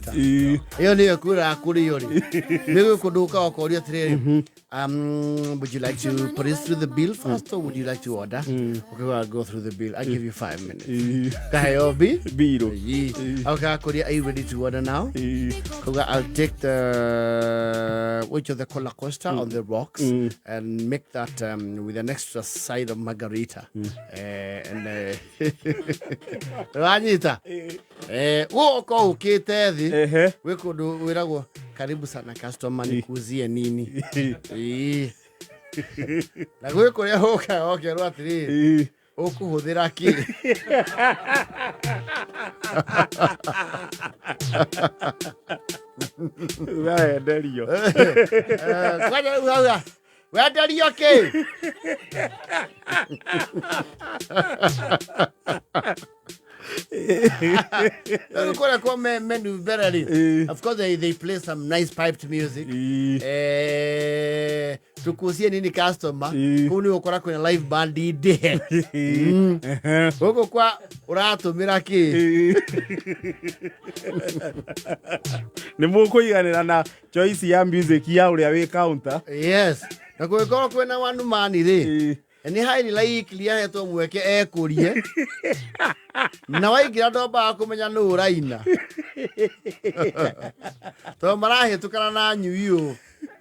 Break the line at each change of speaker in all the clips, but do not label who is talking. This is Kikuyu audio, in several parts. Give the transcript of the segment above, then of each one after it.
counter. Ĩyo nĩyo kwĩraga kũrĩo rĩ, nĩ gwĩ kũndũ ũkaga ũkorio atĩrĩrĩ, would you like to put it through the bill first or would you like to order? Okay, well, I'll go through the bill. I'll give you 5 minutes. Kaheo bi
Mbirũ.
Okay, Korea, are you ready to order now? Koga, I'll take the which of the cola costa on the rocks and make that with an extra side of margarita. And wanyita gũka ũkĩte thĩ gwĩ kũndũ wĩragwo, "Karibu sana customer, nikuuzie nini?" Ĩĩ. Na gwĩ kũrĩa ũkaga ũkerwo atĩrĩrĩ, "Ũkũhũthĩra kĩ?"
Ũraenderio.
Kwanja rĩu hau wenderio kĩ? Rĩu kũrĩa kwa menu mbere rĩ, of course they play some nice piped music. "Tukuuzie nini, customer?" Kũu nĩ ũgũkora kwĩna live band ndĩhe. Gũkũ kwa "Ũratũmĩra kĩ?"
Nĩ mũkũiganĩra na choice ya music ya ũrĩa wĩ counter.
Yes, na kũngĩkorwo kwĩna one man rĩ, nĩ highly likely ahetwo mweke ekũrie, na waingĩra ndwambaga kũmenya nũ ũraina tondũ marahĩtũkana na nyui,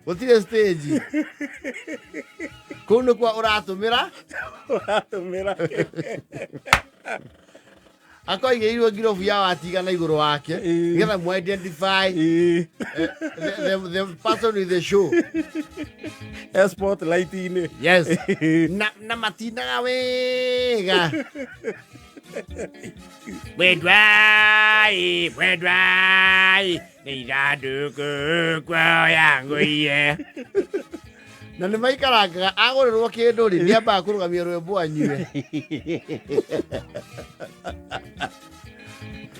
gũtirĩ stage kũu. Nĩ kwa "Ũratũmĩra?"
Ũratũmĩra.
Akoigĩirwo ngirobu ya watiga na igũrũ wake nĩgetha mu identify the person with the show.
E spotlight-inĩ.
Yes, na matinaga wega. Mwendwai, mwendwai, nĩ ithandũkũ kuoya ngũiye. Na nĩ maikarangaga agũrĩrwo kĩndũ rĩ, nĩ ambaga kũrũgamia rwĩmbo anyue.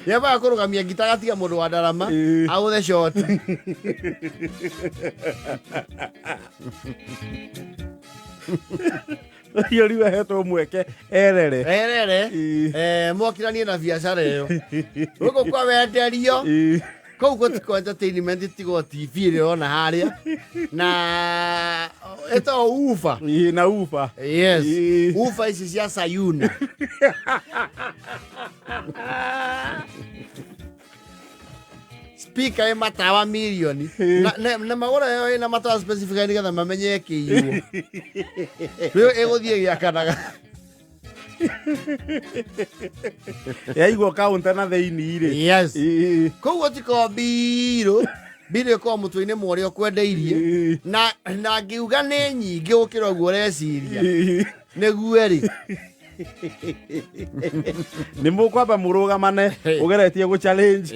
Nĩ ambaga kũrũgamia ngita, gatiga mũndũ wa ndarama agũthe shoti.
Ũcio rĩu ahetwo mweke erere.
Erere. Mokiranie na biacara ĩyo. Gũkũ kwa wenderio kũu gũtiko entertainment, tigo TV ĩrĩa ũrona harĩa na ĩtagwo ufa.
Na uba.
Yes. Ufa ici cia Sayuni. Speaker ĩ matawa mirioni na magũra ĩyo ĩna matawa specific nĩgetha mamenye ĩkĩiywo rĩu ĩgũthiĩ gĩakanaga.
Yaigwo counter na thĩinĩ rĩ.
Yes. Koguo tiko mbirũ mbirũ ĩkorwo mũtwe-inĩ mworĩa ũkwendeirie na ngiuga nĩ nyingĩ gũkĩra ũguo ũreciria. Nĩguo rĩ.
Nĩ mũkwamba mũrũgamane ũgeretie gũ challenge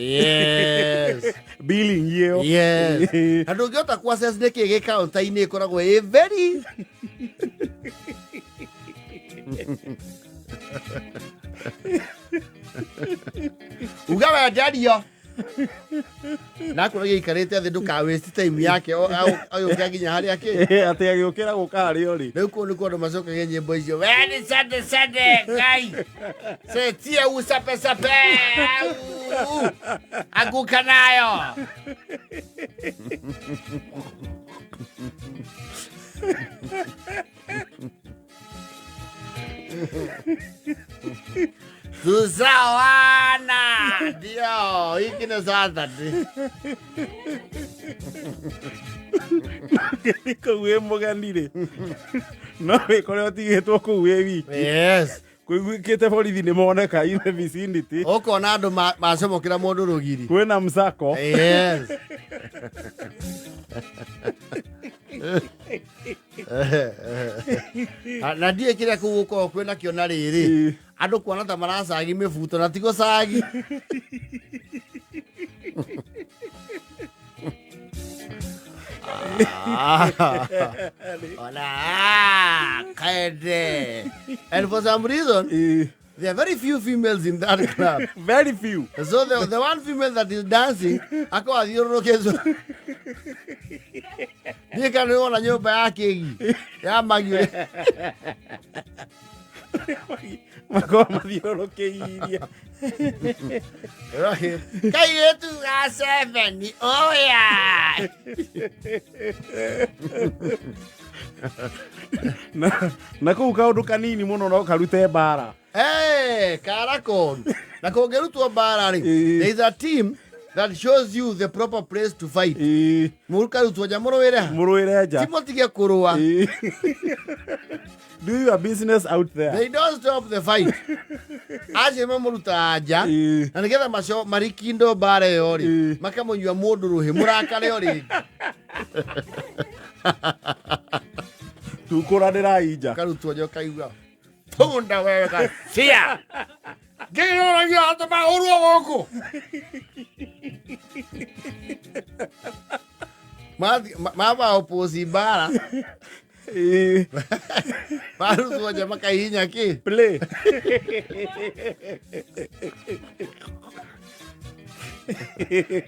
billing ĩyo.
Yes. Na ndũngĩhota ku access nĩkĩ gĩ counter-inĩ, ĩkoragwo ĩ very uga wenderio nakwĩra gĩikarĩte thĩ, ndũka waste time yake agĩũkĩra nginya harĩa kĩ.
Atĩ agĩũkĩra gũka harĩa ũrĩ.
Rĩu kũu nĩkuo andũ macokagia nyĩmbo icio weni sande sande ngai setie usape sape au, anguka nayo. Tuzawana ndio hiki nĩ Saturday.
Kũu wĩ mũgeni rĩ, no wĩkore ũtigĩtwo kũu wĩ wiki. Kũiguĩkĩte borithi nĩ moneka in the vicinity.
Ũkona andũ macomokĩra mũndũ rũgiri.
Kwĩna msako.
Yes. Na ndiĩ kĩrĩa kũu gũkoragwo kwĩna kĩo na rĩrĩ andũ kuona ta maracagi mĩbuto na ti gũcagi. Ah, ona kaende. And for some reason there are very few females in that club.
Very few.
So the one female that is dancing akorwo athiũrũrũkĩtwo niĩ kana nĩ wona nyũmba ya kĩgi ya magiũ.
Makoragwo mathiũrũrũkĩirie.
Kairĩtu ga seveni oya.
Na kũu kaũndũ kanini mũno no karute mbara.
Hey, kara koru. Na kũngĩrutwo mbara rĩ,
Ĩĩ.
there is a team that shows you the proper place to fight.
Ĩĩ.
Mũkarutwo nja mũrũĩre ha?
Mũrũĩre nja.
Ti mũtige kũrũa.
Ĩĩ. Do your business out there.
They don't stop the fight. Acio mamũrutaga nja.
Ĩĩ.
Na nĩgetha maco marikindo mbara ĩyo rĩ,
Ĩĩ.
makamũnyua mũndũ rũhĩ mũrakare o rĩngĩ.
Tukũranĩrai nja.
Ũkarutwo nja ũkaigua punda wewe gacia. Ngĩroragia andũ mahũrwo gũkũ. Maba oposi mbara.
Ĩĩ.
Marutwo nja makahihinya kĩ?
Play.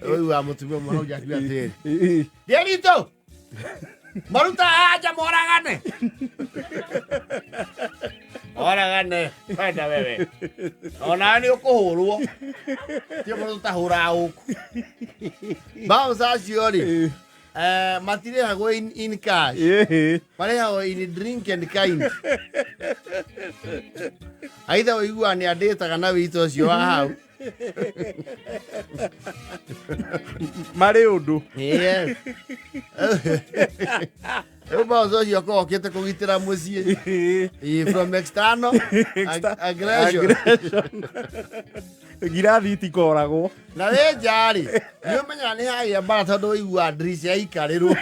Ũyũ wa mũtumia ũmwe hau nja akiuga atĩrĩrĩ.
Ĩĩ.
Ndierito! Maruta aja moragane. Oragane, kwenda wewe. Ona nĩ ũkũhũrwo. Ti mũndũ tũtahũraga gũkũ. Bounce acio rĩ,
Ĩĩ.
matirĩhagwo in cash.
Ĩĩ.
Marĩhagwo in drink and kind. Aitha ũiguaga nĩ andĩtaga na wĩito ũcio wa hau.
Marĩ ũndũ.
Yes. Rĩu bounce ũcio akoragwo okĩte kũgitĩra mũciĩ.
Ĩĩ.
From external aggression.
Aggression. Ngirathi itikoragwo.
Na wĩ nja rĩ, nĩ ũmenyaga nĩ hagĩa mbara tondũ ũiguaga ndirica yaikarĩrwo.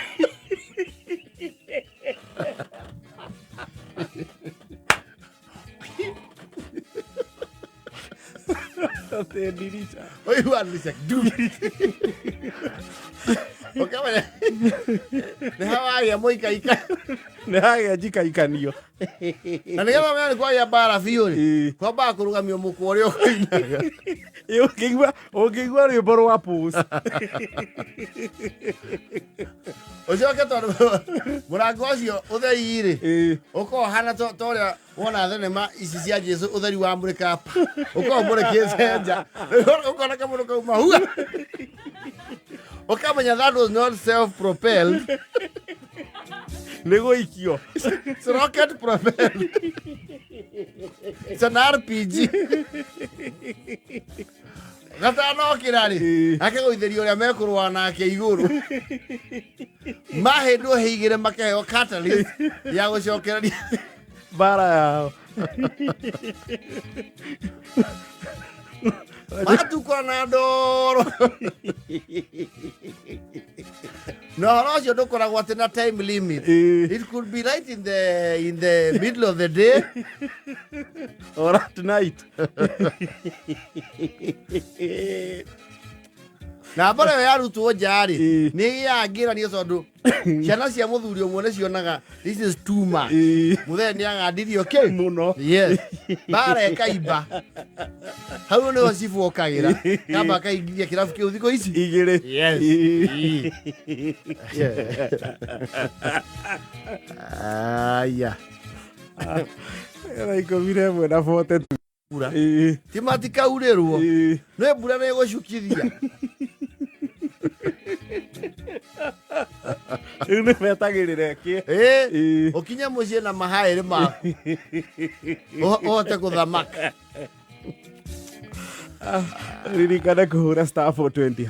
Atĩ ndirica.
Ũiguaga ndirica ndu. Ũkamenya nĩ hawagĩa mũikaika.
Nĩ hagĩa njikaikanio.
Na nĩgetha ũmenye nĩ kwagĩa mbara biũ rĩ,
Ĩĩ.
kwambaga kũrũgamio mũkwa ũrĩa ũkũinaga.
Ĩ, ũngĩigua rwĩmbo rwa pus.
Ũcoke tondũ mũrango ũcio ũtheri rĩ,
Ĩĩ.
ũkoragwo ũhana ta ũrĩa wona thenema ici cia Jesu ũtheri wa mũrĩka pa. Ũkoragwo ũmũrĩkĩte nja. Ũkona kamũndũ kauma hua. Ũkamenya that was not self propelled.
Nĩ gũikio.
It's rocket propelled. It's an RPG. Gatanokĩra rĩ,
Ĩĩ.
akagũithĩria ũrĩa mekũrũa nake igũrũ. Mahĩndwo hĩ igĩrĩ makaheo catalyst ya gũcokereria
Mbara yao.
Matukũra na ndoro. Na ũhoro ũcio ndũkoragwo atĩ na time limit.
Ĩĩ.
It could be right in the middle of the day.
Or at night.
Na mbara ĩyo yarutwo nja rĩ,
Ĩĩ.
nĩ ĩgĩaga ngĩranio tondũ ciana cia mũthuri ũmwe nĩ cionaga this is too much.
Ĩĩ.
Mũthee nĩ agandirio kĩ?
Mũno.
Yes. Mbara ĩkaimba. Hau nĩho cibũ okagĩra. Kamba akaingĩria kĩrabu kĩu thikũ ici.
Igĩrĩ.
Yes.
Ĩĩ.
Aya.
Thaa 11 na 42.
Mbura.
Ĩĩ.
Ti matikaurĩrwo.
Ĩĩ.
Nĩ mbura nĩ ĩgũcukithia.
Rĩu nĩ metagĩrĩra ĩkĩe.
Ĩĩ.
Ĩĩ.
Ũkinye mũciĩ na mahaĩrĩ maku. Ũhote gũthamaka.
Ririkana kũhũra *420#.